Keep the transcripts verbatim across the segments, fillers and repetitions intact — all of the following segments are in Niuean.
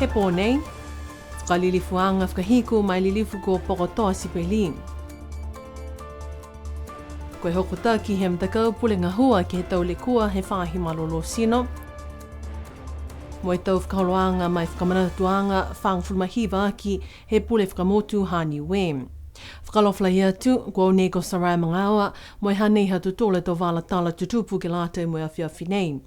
He pō nei, fakalilifuaga fakahiku ma e lilifu ko Pokotoa Sipeli. Ko e hokotaki he matakau pule gahua ke he tau lekua he faahi malolō tino. Mo e tau fakaholoaga ma e fakamanatuaga fagofulu ma hiva aki he pule fakamotu ha Niue. Fakaalofa lahi atu, ko au nei ko Sarai Magaoa, mo e hanei ha tautolu a tau vala tala tutupu ke lata mo e afiafi nei.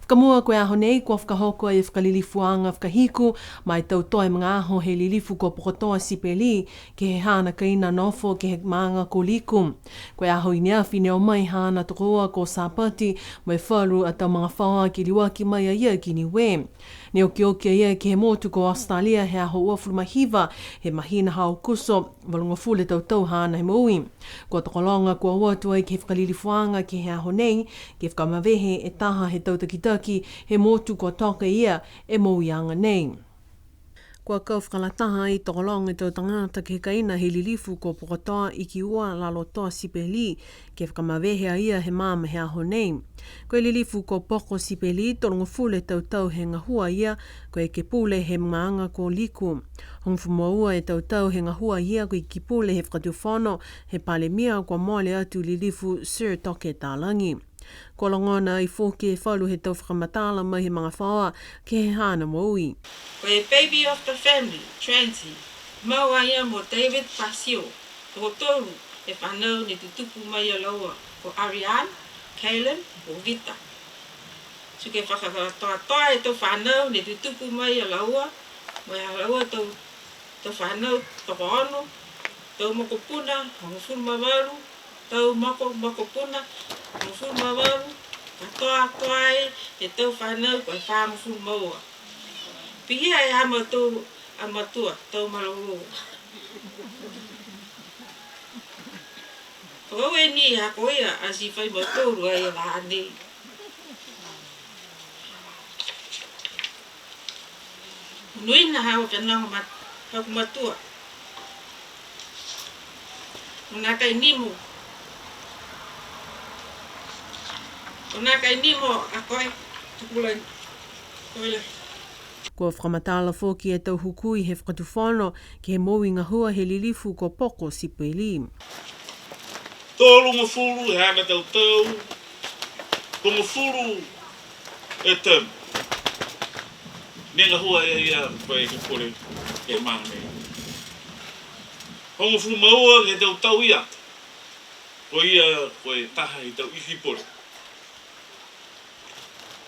Fakamua ko e aho nei, kua fakahoko e fakalilifuaga fakahiku ma e tau toe magaaho he lilifu ko Pokotoa Sipeli, ke he haana kaina nofo ke he maaga ko Liku. Ko e aho i neafi ne o mai haana tokoua ko Sapati, mo e falu a tau magafaoa ke liuaki mai a ia ki Niue. Ne okioki a ia ke he motu ko Australia he aho uafulu ma hiva he mahina ha Aokuso, valugofulu e tau tau haana he moui. Kua tokologa kua o atu ai ke he fakalilifuaga ke he aho nei, ke fakamavehe e taha he tau takitaki he motu kua toka e ia e mouiaga nei. Kua kau fakalataha ai tokologa e tau tagata ke he kaina he lilifu ko Pokotoa Ikiua Lalotoa Sipeli, ke fakamavehe a ia he maama he aho nei. Ko e lilifu ko Poko Sipeli, tolugofulu e tau tau he gahua a ia ko e ekepule he maaga ko Liku. Hogofulu ma ua e tau tau he gahua a ia ko e ekepule he Fakatufono he Palemia, kua mole atu lilifu Sir Toke Talagi. Kua logona ai foki e falu he tau fakamatala mai he magafaoa ke he haana moui. Ko e baby of the family, Transi, mau a ia mo David Pasio, tokotolu e fanau ne tutupu mai a laua, ko Ariane, Kaylin, mo Vita. Tuku e fakakatoatoa e tau fanau ne tutupu mai a laua, mo e a laua tau, tau fanau tokoono, tau mokopuna hogofulu ma valu, tau moko, mokopuna hogofulu ma valu, katoatoa e tau fanau ko e fagofulu ma ua. Pihia e ha matou a matua, tau malolō. Ko au e ni ha ko ia a ti fai mautolu ai e vahā nei. Monuina ha au fenoga ma, haku matua. Mo nākai nimo. Mo nākai nimo a koe, tukulai. Koe la. Kua fakamatala foki e tau hukui he Fakatufono ke he moui gahua he lilifu ko Poko Sipeli. Tolugofulu e haana tau tau, hogofulu e tau. Ne gahua e ia ko e ekepule ke he maaga nei. Hogofulu ma ua ke he tau tau ia, ko ia ko e taha he tau ekepule.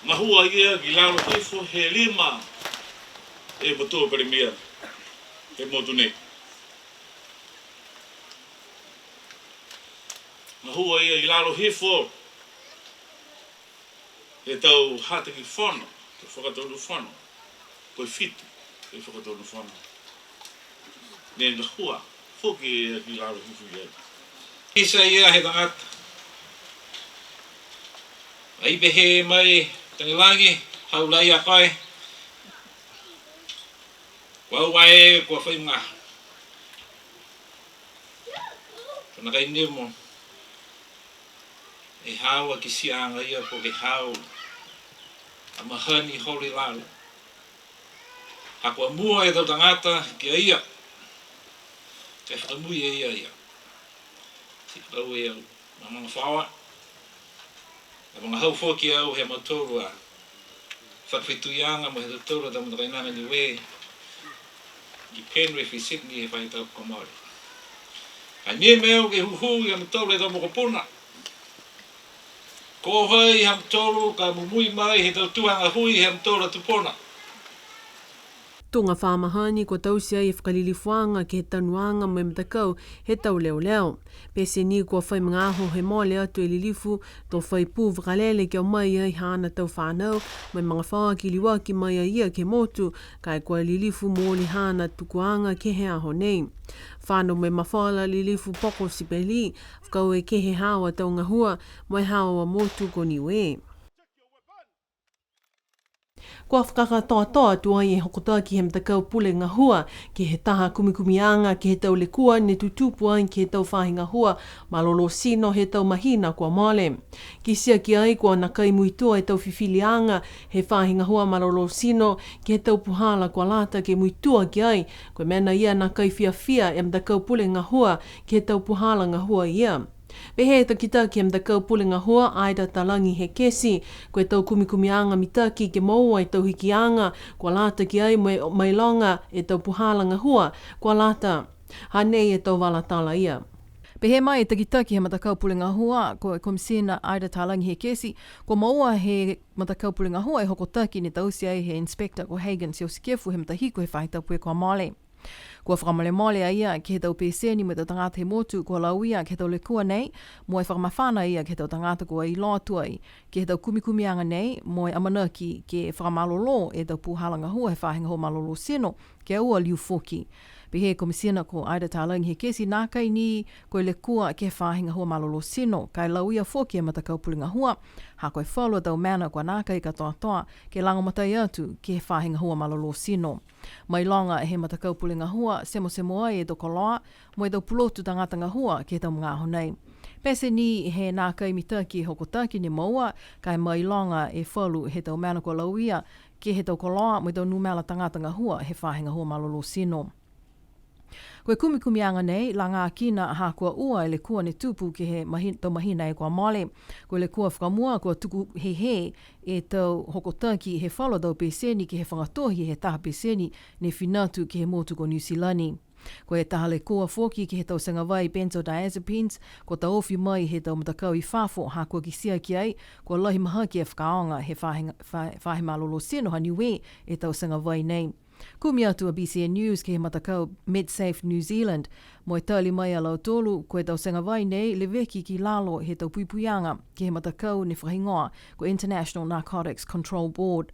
Gahua ia ki lalo hifo he lima e matua Palemia he motu nei. Gahua ia i lalo hifo he tau hataki fono, tau fakatonu fono, ko e fitu e fakatonu fono. Ne gahua foki e ia ki lalo hifo ia. Kitia ia he tagata. Ai pehē mai Tagelagi, hau la ia koe. Ko au a e kua fai magaaho. Ko nākai nimo e haau a kitiaaga ia po ke haau a mahani holo i lalo. Ha kua mua e tau tagata ki a ia, ke fakamui e ia ia. Ti fakaaue au. Magafaoa, ne vagahau foki au he mautolu a fakafetuiaga mo e ha tautolu a tau matakainaga Niue, ki Penrith i Sydney he faahi tapu kua mole. Ka nimo au ke hūhū ia mautolu e tau mokopuna. Ko hai ha mautolu ka mumui mai he tau tuaga hui he ha mautolu a tupuna. Tuga fa mahani kua taute ai e fakalilifuaga ke he tanuaga mo e matakau he tau leoleo. Pete ni kua fai magaaho he mole atu e lilifu, to fai pū vakalele ke o mai ai haana tau fanau, mo e magafaoa ke liuaki mai a ia ke he motu, ka e kua lilifu mooli haana tukuaga ke he aho nei. Fano mo e mafola lilifu Poko Sipeli, fakaaue ke he haau a tau gahua, mo e haau a motu ko Niue. Kua fakakatoatoa atu ai e hokotaki he matakau pule gahua ke he taha kumikumiaga ke he tau lekua ne tutupu ai ke he tau faahi gahua malolō tino he tau mahina kua mole. Kitia ki ai kua nākai muitua e tau fifiliaga he faahi gahua malolō tino ke he tau puhala kua lata ke muitua ki ai, ko e mena ia nākai fiafia e matakau pule gahua ke he tau puhala gahua ia. Pehē e takitaki he matakau pule gahua, Ida Talagi Hekesi, ko e tau kumikumiaga mitaki ke moua e tau hikiaga kua lata ki ai mo e mailoga e tau puhala gahua kua lata. Hanei e tau vala tala ia. Pehē mai e takitaki he matakau pule gahua, ko e Komisina Ida Talagi Hekesi, kua moua he matakau pule gahua e hokotaki ne taute ai he Inspector ko Hagen Siosikefu he matahiku he faahi tapu kua mole. Kua fakamolemole a ia ke he tau peseni mo e tau tagata he motu kua lauia ke he tau lekua nei, mo e fakamafana a ia ke he tau tagata kua iloa atu ai ke he tau kumikumiaga nei, mo e amanaki ke fakamalolō e tau puhala gahua he faahi gahua malolō tino, ke ua liu foki. Pehē e Komisina ko Ida Talagi Hekesi, nākai ni ko e lekua ke he faahi gahua malolō tino, ka e lauia foki e matakau pule gahua, ha ko e falu a tau mena kua nākai katoatoa ke lagomatai atu ke he faahi gahua malolō tino. Mailoga he matakau pule gahua, semosemo ai e tau koloa, mo e tau pulotu tagata gahua ke he tau magaaho nei. Pete ni he nākai mitaki e hokotaki ne moua, ka e mailoga e falu he tau mena kua lauia ke he tau koloa mo e tau numela tagata gahua he faahi gahua malolō tino. Ko e kumikumiaga nei, lagakina ha kua ua e lekua ne tupu ke he mahi-, tau mahina e kua mole. Ko e lekua fakamua, kua tuku hehē e tau hokotaki he falu tau peseni ke he fagatohi he taha peseni ne fina atu ke he motu ko Niu Silani. Ko e taha lekua foki ke he tau tegavai benzodiazepines, kua taofi mai he tau matakau i fafo, ha kua kitia ki ai, kua lahi mahaki e fakaaoga he faahi, fa-, faahi malolō tino ha Niue e tau tegavai nei. Kumi atu a B C N News ke he matakau MedSafe New Zealand, mo e tali mai a lautolu, ko e tau tegavai nei leveki ki lalo he tau puipuiaga ke he matakau ne fakahigoa ko International Narcotics Control Board.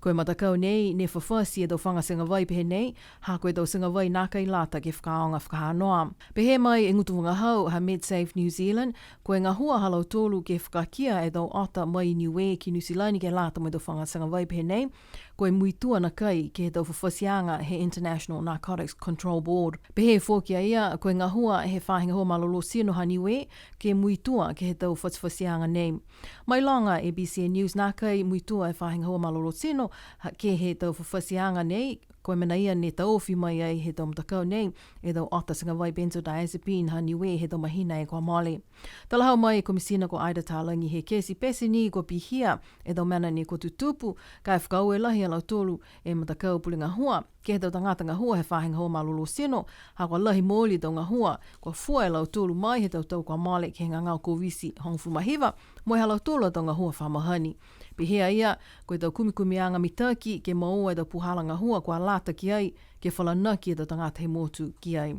Ko e matakau nei ne fafati e tau faga tegavai pehē nei, ha ko e tau tegavai nākai lata ke fakaaoga fakahanoa. Pehē mai e gutu vagahau ha MedSafe New Zealand, ko e gahua ha lautolu ke fakakia e tau ota mai Niue ki Niu Silani ke lata mo e tau faga tegavai pehē nei, ko e muitua nākai ke he tau fafatiaga he International Narcotics Control Board. Pehē foki a ia, ko e gahua he faahi gahua malolō tino ha Niue ke muitua ke he tau fatifatiaga nei. Mailoga e B C N News, nākai muitua e faahi gahua malolō tino ha, ke he tau fafatiaga nei, ko e mena ia ne taofi mai ai he tau matakau nei e tau ota tegavai benzodiazepine ha Niue he tau mahina e kua mole. Talahau mai e Komisina ko Ida Talagi Hekesi, pete ni kua pihia e tau mena ne kua tutupu, ka e fakaaue lahi a lautolu e matakau pule gahua ke he tau tagata gahua he faahi gahua malolō tino, ha kua lahi mooli e tau gahua kua fua e lautolu mai he tau tau kua mole ke he gagao Koviti hogofulu ma hiva, mo e ha lautolu a tau gahua fa mahani. Pehē a ia, ko e tau kumikumiaga mitaki ke moua e tau puhala gahua kua lata ki ai, ke falanaki e tau tagata he motu ki ai.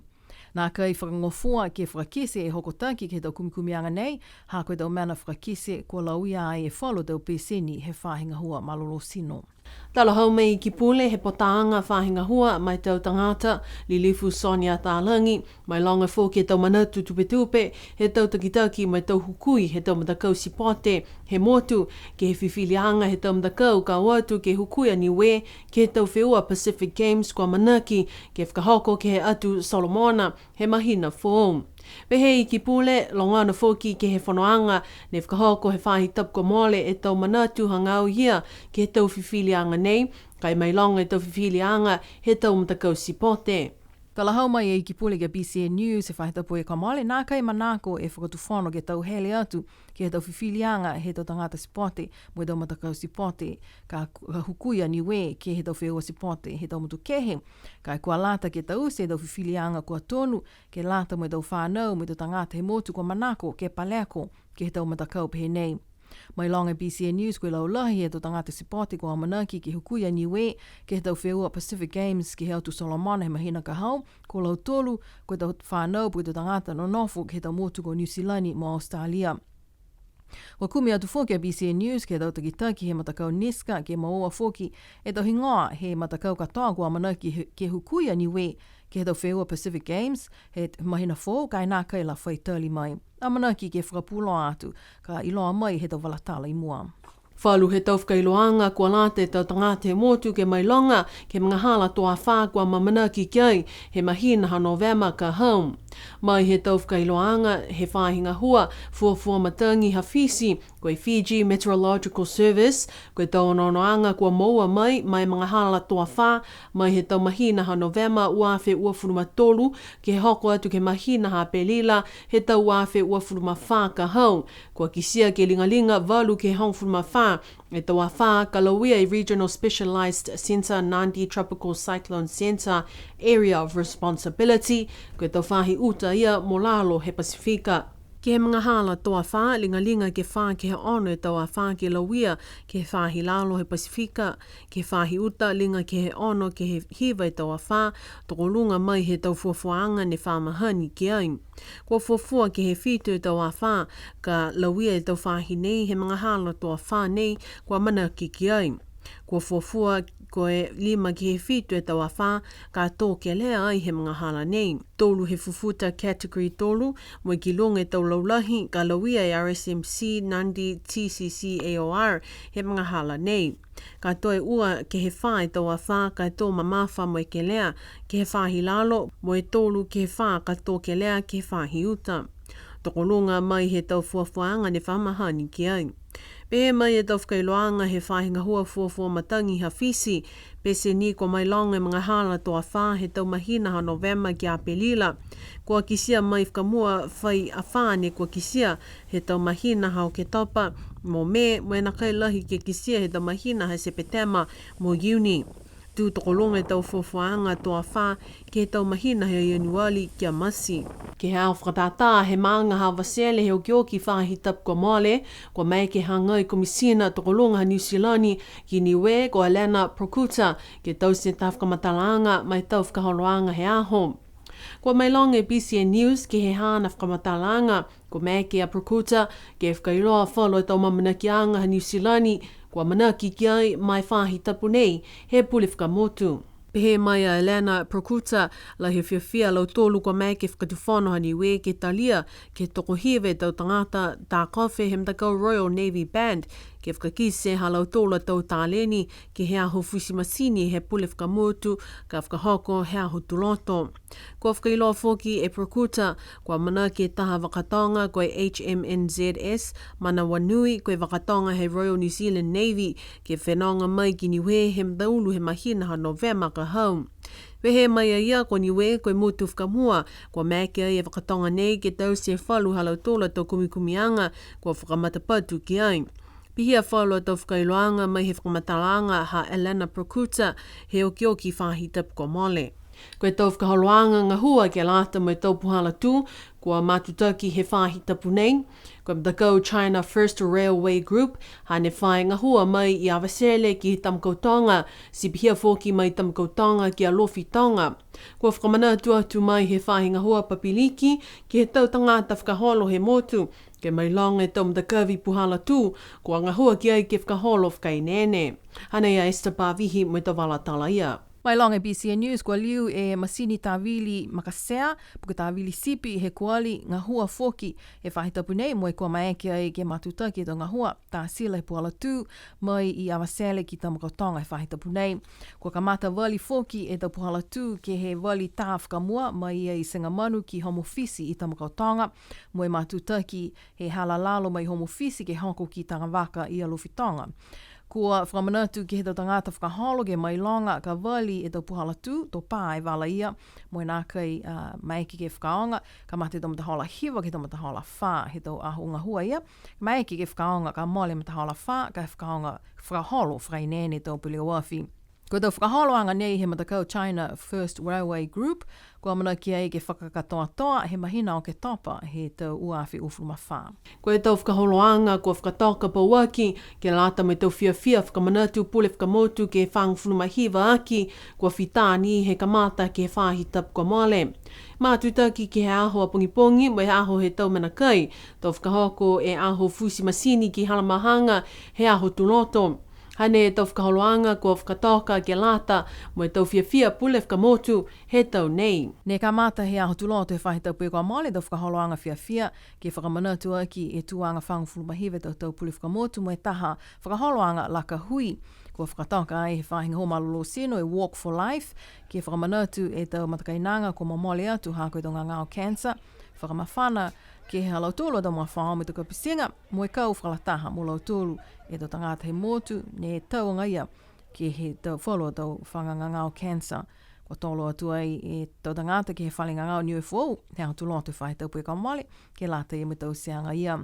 Nākai fakagofua ke fakakite e hokotaki ke he tau kumikumiaga nei, ha ko e tau mena fakakite kua lauia ai e falu tau peseni he faahi gahua malolō tino. Talahau mai e Ikipule he Potaaga Faahi Gahua ma e tau Tagata, Lilifu Sonia Talagi, mailoga foki e tau manatu tupetupe he tau takitaki ma e tau hukui he tau matakau sipote he motu, ke he fifiliaga he tau matakau ka o atu ke hukui a Niue ke he tau feua Pacific Games kua amanaki ke fakahoko ke he Atu Solomona he mahina foou. Pehē e Ikipule, logona foki ke he fonoaga ne fakahoko he faahi tapu kua mole e tau manatu hagaao ia ke he tau fifiliaga nei, ka e mailoga e tau fifiliaga he tau matakau sipote. Talahau mai e Ikipule ki a B C N News he faahi tapu kua mole, nākai manako e Fakatufono ke tauhele atu ke he tau fifiliaga he tau tagata sipote mo e tau matakau sipote, ka, ka hukui a Niue ke he tau feua sipote he tau motu kehe, ka e kua lata ke taute e tau fifiliaga kua tonu, ke lata mo e tau fanau mo e tau tagata he motu kua manako ke paleko ke he tau matakau pehē nei. Mailoga e B C N News, ko e laulahi he tau tagata sipote kua amanaki ke hukui a Niue ke he tau feua Pacific Games ke he Atu Solomona he mahina ka hau, ko lautolu ko e tau fanau po ke tau tagata nonofo ke he tau motu ko Niu Silani mo Australia. Kua kumi atu foki a B C N News ke he tau takitaki he matakau NISCA ke moua foki e tau higoa he matakau katoa kua amanaki he, ke hukui a Niue ke he tau feua Pacific Games he mahina foou, ka e nākai la fai tali mai. Amanaki ke fakapuloa atu, ka iloa mai he tau vala tala i mua. Falu he tau fakailoaga kua lata e tau tagata he motu ke mailoga ke he magahala to afā kua amanaki ki ai he mahina ha Novema ka hau. Mai he tau fakailoaga he faahi gahua fuafua matagi ha Fisi, ko e Fiji Meteorological Service, ko e tau onoonoaga kua moua mai ma e magahala to afā mai he tau mahina ha Novema ua afe uafulu ma tolu, ke hoko atu ke he mahina ha Apelila he tau ua afe uafulu ma fā ka hau. Kua kitia ke ligaliga valu ke hogofulu ma fā e tau afā ka lauia e Regional Specialized Centre Nadi Tropical Cyclone Centre Area of Responsibility, ko e tau faahi uta ia mo lalo he Pasifika. Ke he magahala to afā, ligaliga ke fā ke he ono e tau afā ke lauia ke he faahi lalo he Pasifika, ke he faahi uta liga ke he ono ke he hiva e tau afā, tokoluga mai he tau fuafuaaga ne fa mahani ki ai. Kua fuafua ke he fitu e tau afā ka lauia e tau faahi nei he magahala to afā nei kua amanaki ki ai. Kua fuafua ko e lima ke he fitu e tau afā ka tō kelea ai he magahala nei. Tolu he fufuta Category tolu, mo e ki luga e tau laulahi ka lauia e R S M C Nadi T C C A O R he magahala nei. Ka toe ua ke he fā e tau afā ka tō mamafa mo e kelea ke he faahi lalo, mo e tolu ke he fā ka tō kelea ke he faahi uta. Tokoluga mai he tau fuafuaaga ne fa mahani ki ai. Pehē mai e tau fakailoaga he faahi gahua fuafua matagi ha Fisi, pete ni kua mailoga e magahala to afā he tau mahina ha Novema ki Apelila. Kua kitia mai fakamua fai afā ne kua kitia he tau mahina ha Oketopa mo Mē, mo e nākai lahi ke kitia he tau mahina ha Sepetema mo Iuni. Tū tokoluga e tau fuafuaaga to afā ke he tau mahina ha Ianuali ki a Mati. Ke he aho fakatātā he maaga ha Avatele he okioki faahi tapu kua mole, kua maeke he hagai Komisina Tokoluga ha Niu Silani ki Niue ko Alana Prokouta ke taute taha fakamatalaaga ma e tau fakaholoaga he aho. Kua mailoga e B C N News ke he haana fakamatalaaga, kua maeke a Prokouta ke fakailoa falu a tau amaamanakiaga ha Niu Silani kua amanaki ki ai ma e faahi tapu nei he pule fakamotu. Pehē mai a Alana Prokouta, lahi e fiafia a lautolu kua maeke e Fakatufono ha Niue ke talia ke tokohiva e tau tagata takofe he matakau Royal Navy Band ke fakakite ha lautolu a tau taleni ke he aho futi matini he pule fakamotu ka fakahoko he aho Tuloto. Kua fakailoa foki e Prokouta, kua amanaki e taha vakatoga ko e H M N Z S Manawanui, ko e vakatoga he Royal New Zealand Navy, ke fenoga mai ki Niue he mataulu he mahina ha Novema ka hau. Pehē mai a ia ko Niue ko e motu fakamua kua maeke ai e vakatoga nei ke taute e falu ha lautolu a tau kumikumiaga kua fakamatapatu ki ai. Pihia falu a tau fakailoaga mai he fakamatalaaga ha Alana Prokouta he okioki faahi tapu kua mole. Ko e tau fakaholoaga gahua ke lata mo e tau puhala tū kua matutaki he faahi tapu nei. Ko e matakau China First Railway Group, hane fai gahua mai i Avatele ki Tamakautoga, ti pihia foki mai Tamakautoga ki Alofi Toga. Kua fakamanatu atu mai he faahi gahua papiliki ke he tau tagata fakaholo he motu, ke mailoga e tau matakavi puhala tū kua gahua ki ai ke fakaholo fakaeneene. Hanei a Esther Pavihi mo e tau vala tala ia. Mailoga e B C N News, kua liu e masini tavili makatea, po ke tavili sipi he kuali gahua foki he faahi tapu nei, mo e kua maeke ai ke matutaki e tau gahua tā sila he puhala tū mai i Avatele ki Tamakautoga he faahi tapu nei. Kua kamata vali foki e tau puhala tū ke he vali tā fakamua mai ia i Segamanu ki Home Office i Tamakautoga, mo e matutaki he hala lalo mai Home Office ke hoko ki Tagavaka i Alofi Toga. Kua fakamanatu ke he tau tagata fakaholo ke mailoga ka vali e tau puhala tū, to pā e vala ia, mo e nākai, a, maeke ke fakaaoga, kamata e tau matahola hiva ke he tau matahola fā he tau aho gahua ia, maeke ke fakaaoga ka mole matahola fā, ka fakaaoga fakaholo fakaeneene e tau peleoafi. Ko e tau fakaholoaga nei he matakau China First Railway Group, kua amanaki ai ke fakakatoatoa he mahina Oketopa he tau ua afe uafulu ma fā. Ko e tau fakaholoaga kua fakatoka pauaki ke lata mo e tau fiafia fakamanatu pule fakamotu ke fāgofulu ma hiva aki, kua fita ni he kamata ke he faahi tapu kua mole. Matutaki ke he aho a pogipogi mo e aho he tau mena kai, to fakahoko e aho futi masini ki Halamahaga he aho Tuloto. Hanei e tau fakaholoaga kua fakatoka ke lata mo e tau fiafia pule fakamotu he tau nei. Ne kamata he aho Tuloto he faahi tapu kua mole e tau fakaholoaga fiafia ke fakamanatu aki e tuaga fagofulu ma hiva e tau tau pule fakamotu mo e taha fakaholoaga laka hui. Kua fakatoka ai he faahi gahua malolō tino e Walk for Life ke fakamanatu e tau matakainaga kua momole atu ha ko e tau gagao cancer, fakamafana ke he ha lautolu a tau magafaoa mo e tau kapitiga, mo e kau fakalataha mo lautolu e tau tagata he motu ne tau agaia ke he tau falu a tau faga gagao cancer. Kua tolo atu ai e tau tagata ke he fale gagao Niue Foou he aho Tuloto he faahi tapu kua mole, ke lata ia mo e tauteaga ia.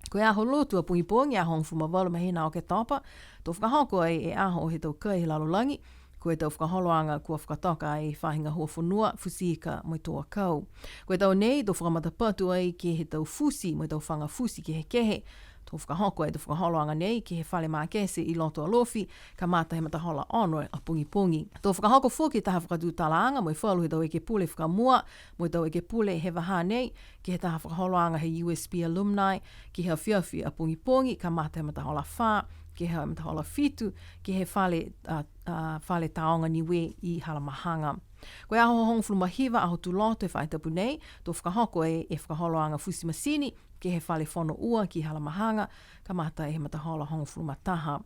Ko e aho Lotu a pogipogi, aho hogofulu ma valu mahina Oketopa, to fakahoko ai e aho he tau kai he lalolagi. Ko e tau fakaholoaga kua fakatoka ai he faahi gahua fonua, futi ika mo e tau akau. Ko e tau nei, to fakamatapatu ai ke he tau futi mo e tau faga futi kehekehe. To fakahoko ai e tau fakaholoaga nei ke he fale makete i loto Alofi, kamata he matahola ono a pogipogi. To fakahoko foki e taha fakatutalaaga mo e falu he tau ekepule fakamua mo e tau ekepule he vahā nei, ke he taha fakaholoaga he U S P alumni, ke he afiafi a pogipogi, kamata he matahola fā ke he matahola fitu, ke he fale, a, a, fale Tāoga Niue i Halamahaga. Ko e aho hogofulu ma hiva, aho Tuloto he faahi tapu nei, to fakahoko e, e fakaholoaga futi masini ke he fale Fono Ua ki Halamahaga, kamata he matahola hogofulu ma taha.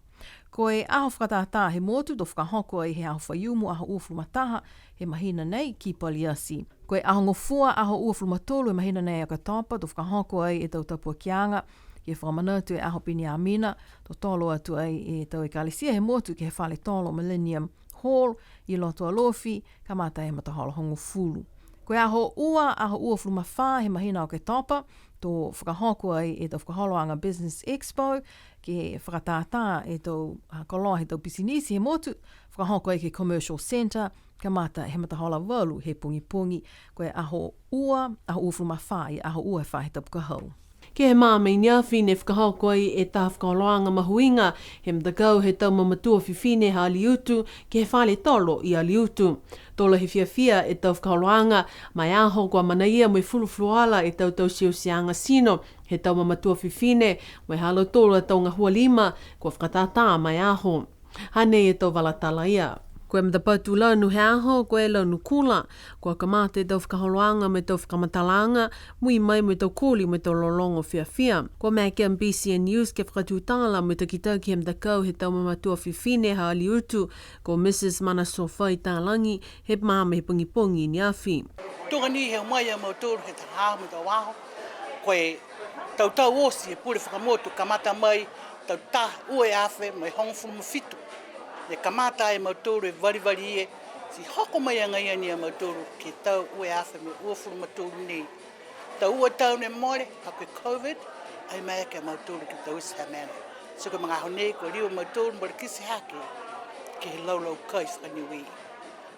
Ko e aho fakatātā he motu, to fakahoko ai he aho Faiumu, aho uafulu ma taha he mahina nei ki Paliati. Ko e aho Gofua, aho uafulu ma tolu he mahina nei Oketopa, to fakahoko ai e tau tapuakiaga ke fakamanatu e aho Peniamina, to tolo atu ai e tau ekalesia he motu ke he fale tolo Millennium Hall i loto Alofi, kamata he matahola hogofulu. Ko e aho Ua, aho uafulu ma fā he mahina Oketopa, to fakahoko ai e tau fakaholoaga Business Expo, ke fakatātā e tau, a, koloa he tau pisinisi he motu, fakahoko ai ke he Commercial Centre, kamata he matahola valu he pogipogi. Ko e aho Ua, aho uafulu ma fā, ia aho Ua he faahi tapu ka hau. Ke he magaaho i ne afi ne fakahoko ai e taha fakaholoaga mahuiga he matakau he tau mamatua fifine ha Aliutu, ke he fale tolo i Aliutu. To lahi fiafia e tau fakaholoaga, ma e aho kua manaia mo e fulufuluola e tau tauteuteaga tino he tau mamatua fifine, mo e ha lautolu a tau gahua lima kua fakatātā ma e aho. Hanei e tau vala tala ia. Ko e matapatu lanu he aho, ko e lanu kula. Kua kamata e tau fakaholoaga mo e tau fakamatalaaga, mui mai mo e tau koli mo e tau lologo fiafia. Kua maeke a BCN News ke fakatutala mo e takitaki he matakau he tau mamatua fifine ha Aliutu, ko Mrs Manasofai Talagi, he magaaho he pogipogi i ne afi. Tuga ni he o mai a mautolu he tau aho mo e tau aho, ko e tau tau oti he pule fakamotu kamata mai tau taha ua e afe mo e hogofulu ma fitu. Ne kamata e mautolu e valivali ia, ti hoko mai agaia ni a mautolu ke he tau ua e afe mo e uafulu ma tolu nei. Tau ua tau ne mole, ha ko e COVID, ai maeke a mautolu ke taute ha mena. Ti ko e magaaho nei, kua liu a mautolu mo e kite hake ke he laulau kai faka-Niue.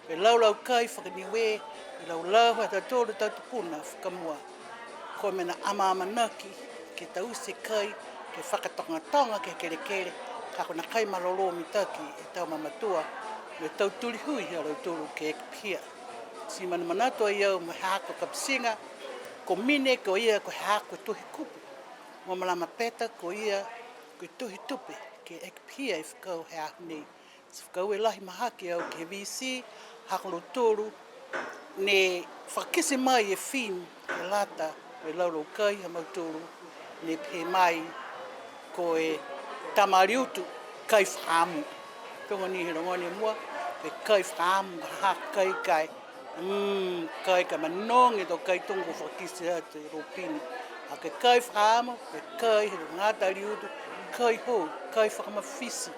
Ko e laulau kai faka-Niue, e laulau ha tautolu tau tupuna fakamua. Ko e mena amaamanaki ke taute e kai, ke fakatogatoga ke he kelekele, ka ko e nākai malolō mitaki e tau mamatua, mo e tau tuli hui ha lautolu ke pihia. Ti manamanatu ai au mo e haaku a kapitiga, ko Mine ko ia ko e haaku a tohi kupu, mo Malama Peta ko ia ko e tohi tupe, ke ekepihia e fekau he aho nei. Ti fakaaue lahi mahaki au ke he VC, ha ko lautolu ne fakakite mai e theme ke lata mo e laulau kai ha mautolu, ne pehē mai ko e Tama Aliutu, kai fakaamu. Tuga ni he logona e mua, ko e kai fakaamu, ha kai kai. Mm, kai ka manogi e tau kai tuga kua fakakite atu e Lopini. A ko e kai fakaamu, ko e kai he tau tagata Aliutu, kai hou, kai fakamafiti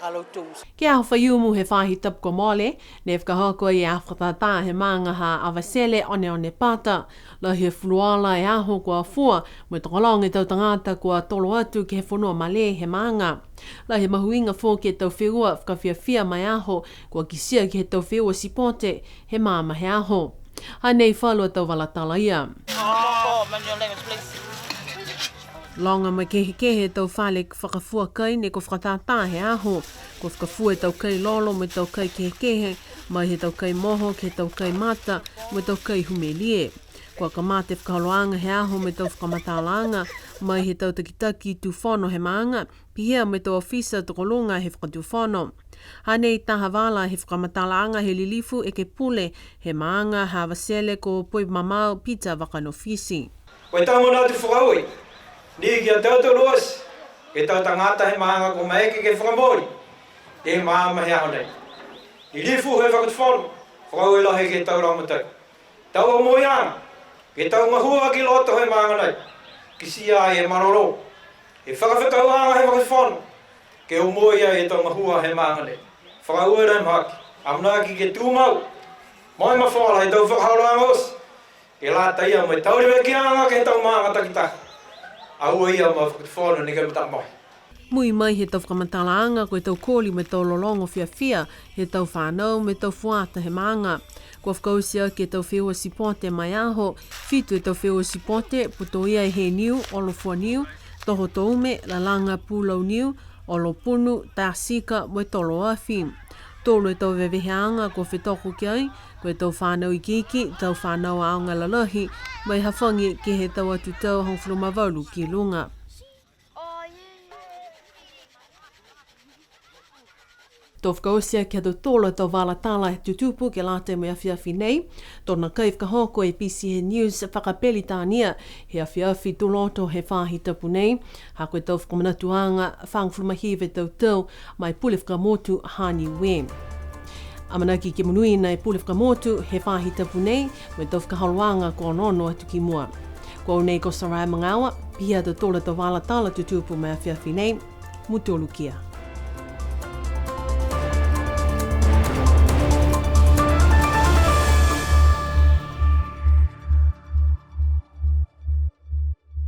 a lautolu. Ke he aho Faiumu he faahi tapu kua mole, ne fakahoko ai e aho fakatātā he maaga ha Avatele Oneone Pata. Lahi e fuluola e aho kua fua, mo e tokologa e tau tagata kua tolo atu ke he fonua malē he maaga. Lahi e mahuiga foki e tau feua fakafiafia ma e aho, kua kitia ke he tau feua sipote he maama he aho. Hanei falu a tau vala tala ia. Loga mo e kehekehe e tau fale fakafua kai ne kua fakatātā he aho. Kua fakafua e tau kai lolo mo e tau kai kehekehe, mai he tau kai moho ke he tau kai mata mo e tau kai humelie. Kua kamata e fakaholoaga he aho mo e tau fakamatalaaga mai he tau takitaki tufono he maaga, pihia mo e tau ofisa tokoluga he fakatufono. Hanei taha vala he fakamatalaaga he lilifu ekepule he maaga ha Avatele ko Poimamao Peter Vakanofiti. Ko e tau manatu fakaaue ni ki a tautolu oti, ke he tau tagata he maaga kua maeke ke fakamooli e maama he aho nei. Lilifu he fakatufono, fakaaue lahi ke he tau lagomatai. Tau omoiaga, ke he tau gahua ki loto he maaga nei. Kitia ai e malolō, he fakafekauaga he fakatufono, ke omoi ai e tau gahua he maaga nei. Fakaaue lahi mahaki, amanaki ke tumau mo e mafola e tau fakaholoaga oti, ke lata ia mo e tau levekiaga ke he tau maaga takitaha. Aua ia mo e fakatufono neke mata mai. Mui mai he tau fakamatalaaga ko e tau koli mo e tau lologo fiafia he tau fanau mo e tau fuata he maaga. Kua fakaoti aki e tau feua sipote ma e aho, fitu e tau feua sipote, putoia e hē niu, olo fua niu, toho toume, lalaga pulau niu, olo punu, tā sika mo e tolo afi. Tolu e tau veveheaga kua fetoko ki ai, ko e tau fanau ikiiki, tau fanau aoga lalahi, mo e hafagi ke he tau atu tau hogofulu ma valu ki luga. To fakaoti aki ha tautolu a tau vala tala tutupu ke lata mo e afiafi nei. To nākai fakahoko e B C N News fakaPeritania he afiafi Tuloto he faahi tapu nei, ha ko e tau fakamanatuaga fagofulu ma hiva e tau tau ma e Pule Fakamotu ha Niue. Amanaki ke monuina e Pule Fakamotu he faahi tapu nei, mo e tau fakaholoaga kua onoono atu ki mua. Ko au nei ko Sarai Magaoa, pihia ha tautolu a tau vala tala tutupu ma e afiafi nei, mutolu kia.